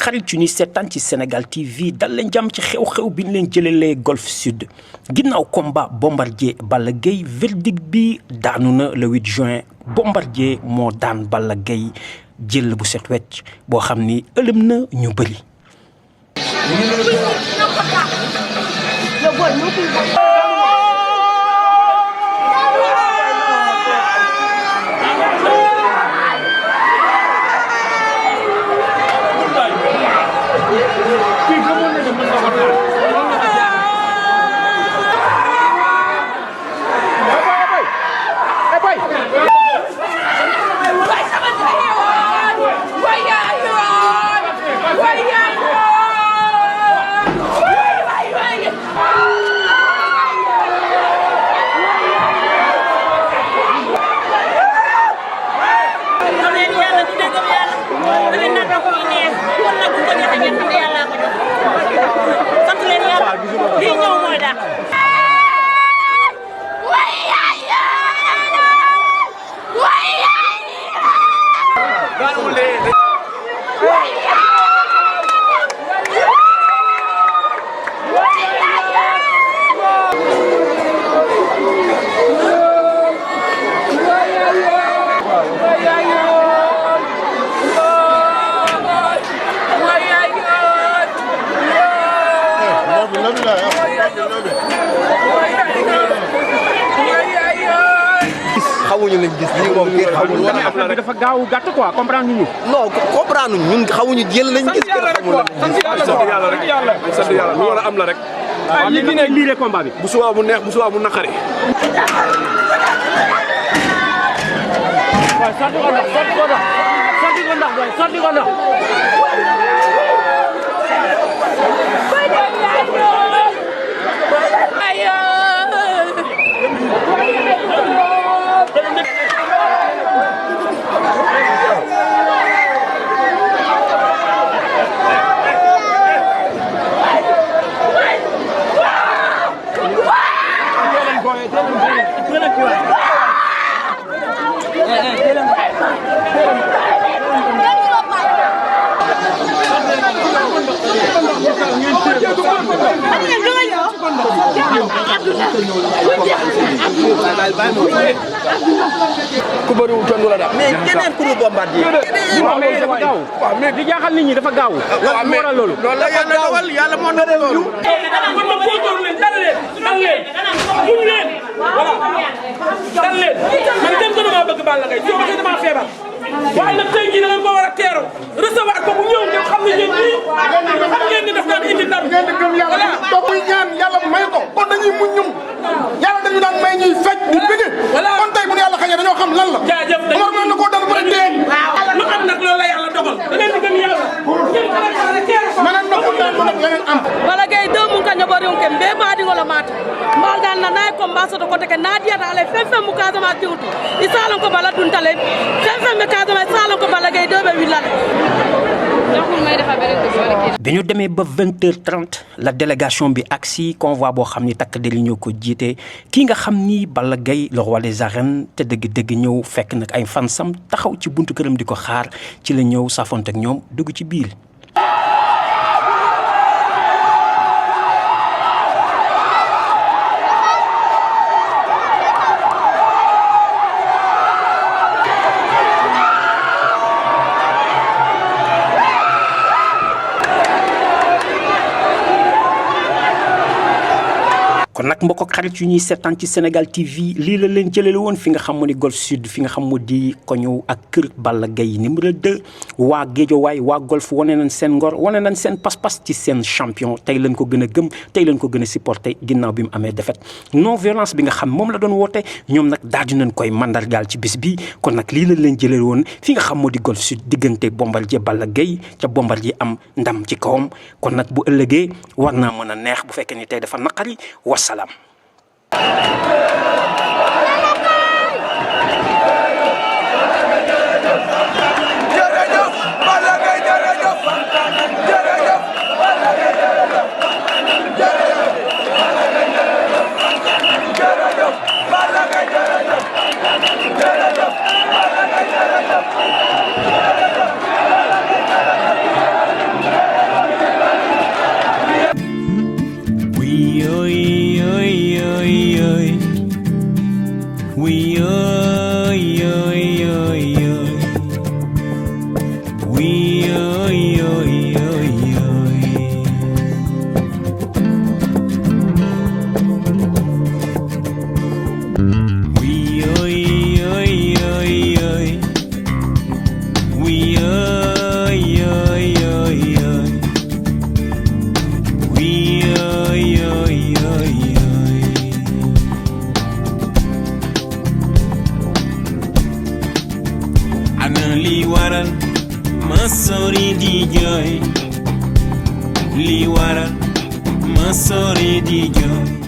xarit yu ñuy seetaan ci Sénégal TV dal leen jàmm ci xew-xew bi ñu leen jëlelee Golf Sud ginnaaw combat Bombardier Balla Gaye verdict bi daanu na le 8 juin Bombardier moo daan Balla Gaye jël bu set wecc boo xam ni ëlëm na ñu bëri. xawuñu lañ gis lii moom kii xamul wala am la rek dafa gaaw gàtt quoi comprendre ñu. non comprendre ñun xawuñu jël lañ gis. sant yàlla rek sant yàlla lu war a am la rek. waaw li ne lii combat bi. bu subaa mu neex bu subaa mu naqari. waaw sant ko ndax sant ko ndax sant ko ndax waay sant ko ndax. ku bëriwul tontu la daal. mais keneen ku dul Bombardier. mais dafa gaaw. waaw mais di jaaxal nit ñi dafa gaaw. waaw mais loolu la yàlla dogal yàlla moo doon loolu. man ma góorgóorlu leen dal leen dal leen muñ leen voilà dal leen man kenn gënu maa bëgg Balla Gaye soo waxee damaa feebar waaye nag tey jii da ngeen ko war a teeru recevoir ko bu ñëw ngeen xam ne yéen ñii xam ngeen ni daf daan indi ndam. ngeen di gëm yàlla ba muy ñaan yàlla may ko kon dañuy muñ ñum yàlla dañu daan may ñuy fecc di bëgg kon tey bu ñu yàlla xañee dañoo xam lan la. jaajëf dañu war na ko dal bu rek dee. lu am nag loolu la yàlla dogal da ngeen di gëm yàlla ngeen xala teeru ko manan na ko daan ko nag leneen am. Balla Gaye do mun ka ñobori on ke mbe maadi ngola mata mbal dal na nay ko mbaso to ko te ke naadiata ale fem mu kasama tiwtu isalon ko bala dun tale fem me kasama isalon ko Balla Gaye do be wilale. bi ñu demee ba 20h30 la délégation bi agsi convoi boo xam ni takk der yi ñoo ko jiite kii nga xam ni Balla Gaye le roi des arènes te dëgg-dëgg ñëw fekk nag ay fansam taxaw ci buntu këram di ko xaar ci la ñëw saafonte ak ñoom dugg ci biir. kon nag mbokk ak xarit yu ñuy seetaan ci Sénégal TV lii la leen jëlale woon fi nga xam moo ni Golf Sud fi nga xam moo di koñu ak kër Balla Gaye numéro 2 waa Géejawaay waa Golf wane nañ seen ngor wane nañ seen pas-pas ci seen champion tey lañ ko gën a gëm tey lañ ko gën a supporté ginnaaw bi mu amee défaite non violence bi nga xam moom la doon woote ñoom nag daal di nañ koy mandargaal ci bis bi kon nag lii la leen jëlale woon fi nga xam moo di Golf Sud diggante Bombardier Balla Gaye ca Bombardier am ndam ci kawam kon nag bu ëllëgee war naa mën a neex bu fekkee ni tey dafa naqari wasalaam. sori di jooy li waral ma sori di jooy